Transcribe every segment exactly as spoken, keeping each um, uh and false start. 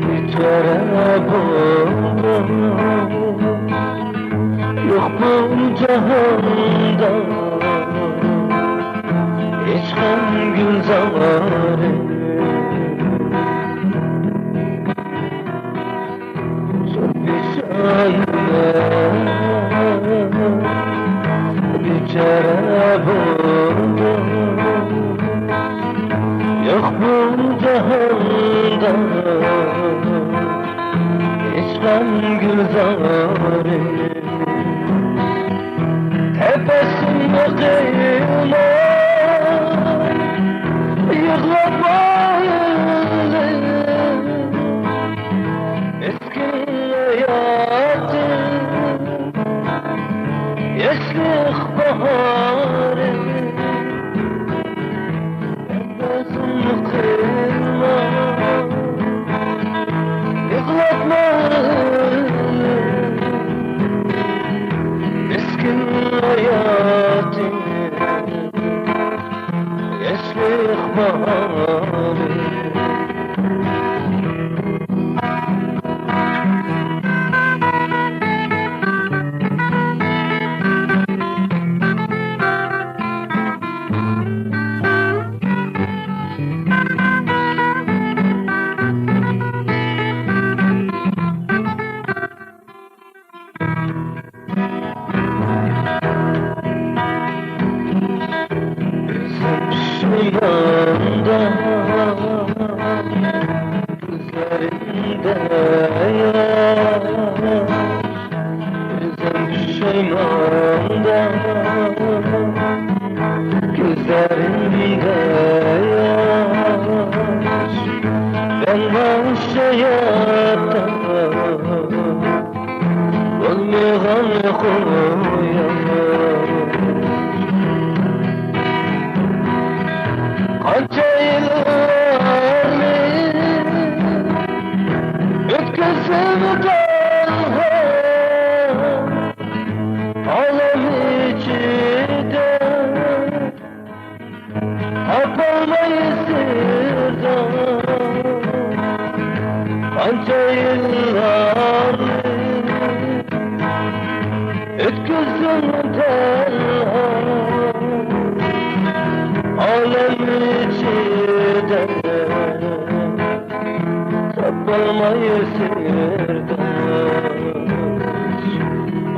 بىچارە بولدۇم، يوق بۇ جاھاندا ھېچقان گۈلزارىم. بىچارە بولدۇم، يوق بۇ جاھاندا ھېچقان گۈلزارىم. تەبەسسۇم قىلما، يىغلىما. مىسكىن ھاياتىم، ياشلىق باھارىم، تەبەسسۇم قىلما، يىغلاتما. مىسكىن ھاياتىم، ياشلىق باھارىم. ئۆزۈم پۇشايماندا، كۆزلىرىمدە ياش. ئۆزۈم پۇشايماندا، كۆزلىرىمدە ياش. مەن ماڭا ھاياتتا بولمىغان قۇياش. قانچە يىللارنى ئۆتكۈزدۈم تەنھا ئالەم ئىچىدە. تاپالماي سىرداش، قانچە يىللارنى ئۆتكۈزدۈم تەنھا ئالەم ئىچىدە. تاپالماي سىرداش،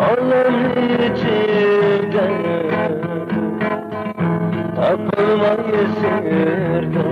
ئالەم ئىچىدە. تاپالماي سىرداش،